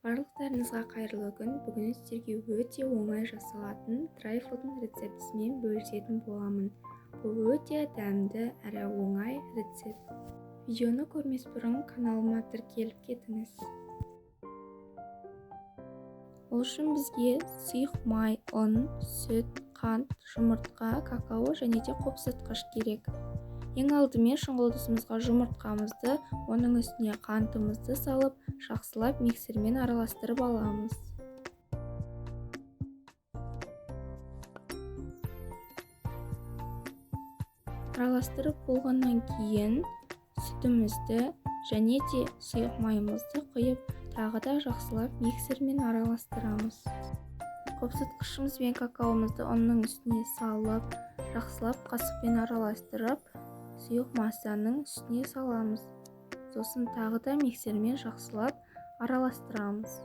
Барлықтарыңызға қайырлы күн. Бүгін сіздерге өте оңай жасалатын трайфлдың рецептісімен бөлісетін боламын. Бұл өте дәмді әрі оңай рецепт. Видеоны көрмес бұрын каналыма тіркеліп кетіңіз. Ол үшін бізге сұйық май, ұн, сүт, қант, жұмыртқа, какао және де қопсытқыш керек. Ең алдымен шұңғыл ыдысымызға жұмыртқамызды, оның үстіне қантымызды салып, жақсылап миксермен араластырып аламыз. Араластырып болғаннан кейін сүтімізді және де сұйық майымызды құйып, тағы да жақсылап миксермен араластырамыз. Қопсытқышымыз бен какаомызды ұнның үстіне салып, жақсылап қасықпен араластырып, сұйық массаның үстіне саламыз. Сосын тағы да миксермен жақсылап араластырамыз.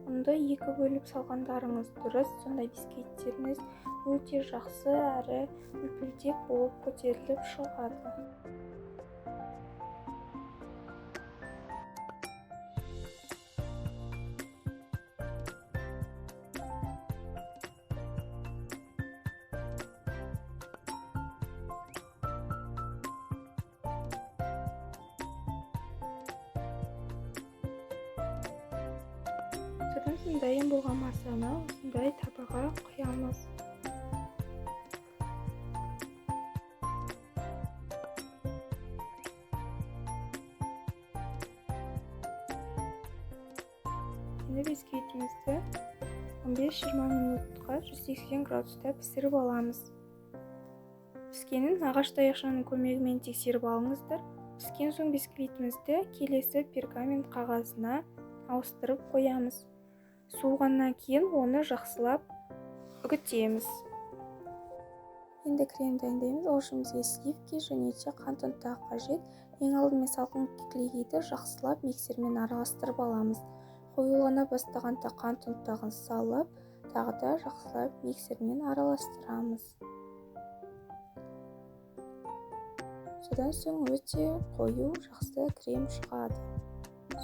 Ұнды екі бөліп салғандарыңыз дұрыс, сонда бисквиттеріңіз өте жақсы әрі үлпілдек болып көтеріліп шығады. Содан соң дайын болған массаны осындай табаға құямыз. Енді бисквитімізді 15-20 минутқа 180 градуста пісіріп аламыз. Піскенін ағаш таяқшаның көмегімен тексеріп алыңыздар. Піскен соң бисквитімізді келесі пергамент қағазына ауыстырып қоямыз. Суығаннан кейін оны жақсылап үгітеміз. Енді крем дайындаймыз. Ол үшін бізге сливки және де қант ұнтағы қажет. Ең алдымен салқын кілегейді жақсылап миксермен араластырып аламыз. Қоюлана бастағанда қант ұнтағын салып, тағы да жақсылап миксермен араластырамыз. Содан соң өте қою жақсы крем шығады.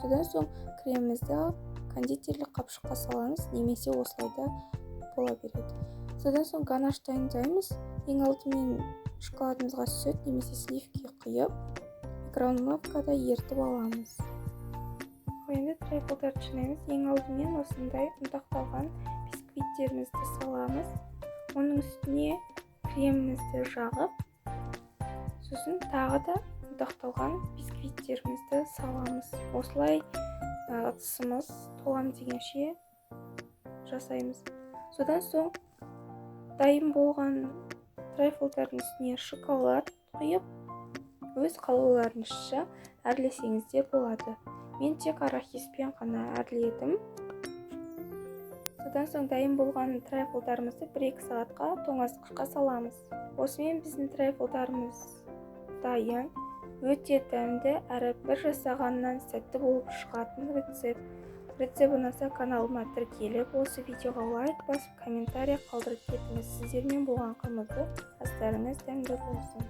Содан соң кремімізді кондитерлік қапшыққа саламыз, немесе осылай да бола береді. Содан соң ганаш дайындаймыз. Ең алдымен шоколадымызға сүт немесе сливки құйып, микроволновкада ерітіп аламыз. Енді трайфлдарды жинаймыз. Ең алдымен осындай ұнтақталған бисквиттерімізді саламыз. Оның үстіне кремімізді жағып, сосын тағы да ұнтақталған бисквиттерімізді саламыз. Осылай ыдысымыз толам дегенше жасаймыз. Содан соң дайын болған трайфлдардың үстіне шоколад құйып, өз қалауларыңызша әрлесеңіздер болады. Мен тек арахиспен ғана әрледім. Содан соң дайын болған трайфлдарымызды 1-2 сағатқа тоңазытқышқа саламыз. Осымен біздің трайфлдарымыз дайын. Өте дәмді әрі бір жасағаннан сәтті болып шығатын рецепт. Рецепт ұнаса каналыма тіркеліп, осы видеоға лайк басып, комментарий қалдырып кетіңіз. Сіздермен болған қымызды, астарыңыз дәмді болсын.